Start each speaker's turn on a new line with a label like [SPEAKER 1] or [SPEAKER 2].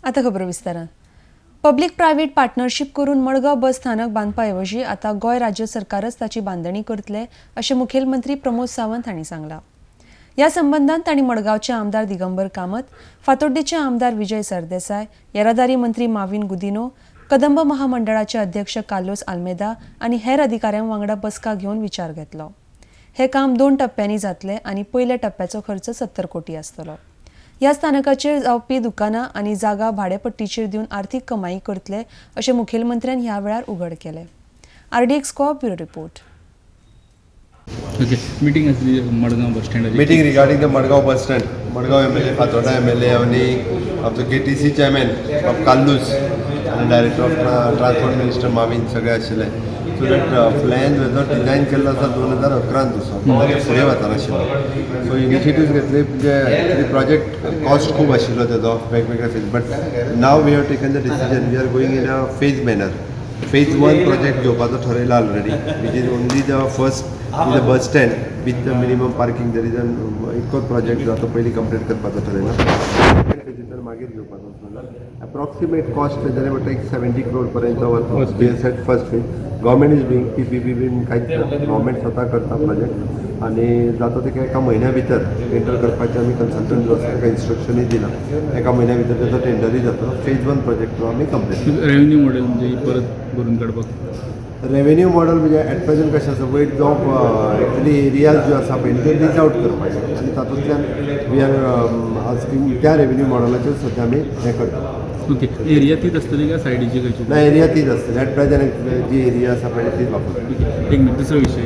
[SPEAKER 1] आता खबर विस्तारान. पब्लीक प्रायव्हेट पार्टनरशीप करून मडगांव बस स्थानक बांदपा ऐवजी आतां गोंय राज्य सरकारच ताची बांदणी करतले, अशें मुखेलमंत्री प्रमोद सावंत हांणी सांगलां. ह्या संबंदान तांणी मडगांवचे आमदार दिगंबर कामत, फातोड्डेचे आमदार विजय सरदेसाय, येरादारी मंत्री माविन गुदिनो, कदंब महामंडळाचे अध्यक्ष कार्लोस आल्मेदा आनी हेर अधिकाऱ्यां वांगडा बसका घेवन विचार घेतलो. हे काम दोन टप्प्यांनी जातले आनी पयल्या टप्प्याचो खर्च 70 कोटी आसतलो. ह्या स्थानकाचेर जावपी दुकानां आनी जागा भाडेपट्टीचेर दिवन आर्थीक कमाई करतले, अशें मुखेलमंत्र्यान ह्या वेळार उघड केलें. आरडीएक्स कॉप ब्युरो रिपोर्ट.
[SPEAKER 2] ओके, मिटींग आसली मडगांव बस स्टँडाची.
[SPEAKER 3] Meeting regarding the Madgaon bus stand. Madgaon MLA, Fatorda MLA आनी आमचो केटीसी चेअरमॅन बाब कार्लूस आनी डायरेक्टर ऑफ ट्रान्सपोर्ट मिनिस्टर मावीन सगळे आशिल्ले. सो that plan जो डिझायन केल्लो आसा 2011न, तसो मागीर फुडें वचनाशिल्लो. सो इनिशिएटिव्स घेतले, म्हणजे एक्चुली प्रोजेक्ट कॉस्ट खूब आशिल्लो तेजो, वेगवेगळे phase, but now we have taken the decision, we are going in a phase manner. Phase one project घेवपाचो ठरयला already, which is only the first is a bus stand with the minimum parking. There is an इतकोच project जो तो पयलीं complete करपाचो ठरयला. Second फेजींतल्यान मागीर घेवपाचो आसलो. Approximate cost जाल्यार म्हणटा एक 70 क्रोर पर्यंत वतलो at first phase. Government is doing, PPP बीन कांयच ना, गव्हर्मेंट स्वता करता प्रोजेक्ट आनी जाता तेका एका म्हयन्या भितर टेंडर करपाचें आमी कन्सल्टंट जो आसा ताका इन्स्ट्रक्शनूय दिलां. एका म्हयन्या भितर तेजो टेंडरूय जातलो. फेज वन प्रोजेक्ट जो आमी कंप्लीट
[SPEAKER 2] रेव्हेन्यू मॉडेल म्हणजे परत भरून काडपाक.
[SPEAKER 3] रेव्हेन्यू मॉडल म्हणजे एट प्रेझेंट कशें आसा, वयर जो एक्चुली एरियाज ज्यो आसा पळय त्यो लीज आवट करपाचे आनी तातूंतल्यान we are asking, त्या रेव्हेन्यू मॉडलाचेर सद्या आमी हें करता.
[SPEAKER 2] ओके, एरिया तीच आसतली काय सायडीची खंयची?
[SPEAKER 3] ना, एरिया तीच आसतली. एट प्रेझेंट जी एरिया आसा पळय तीच वापरता.
[SPEAKER 2] ओके, एक मिनिट, दुसरो विशय.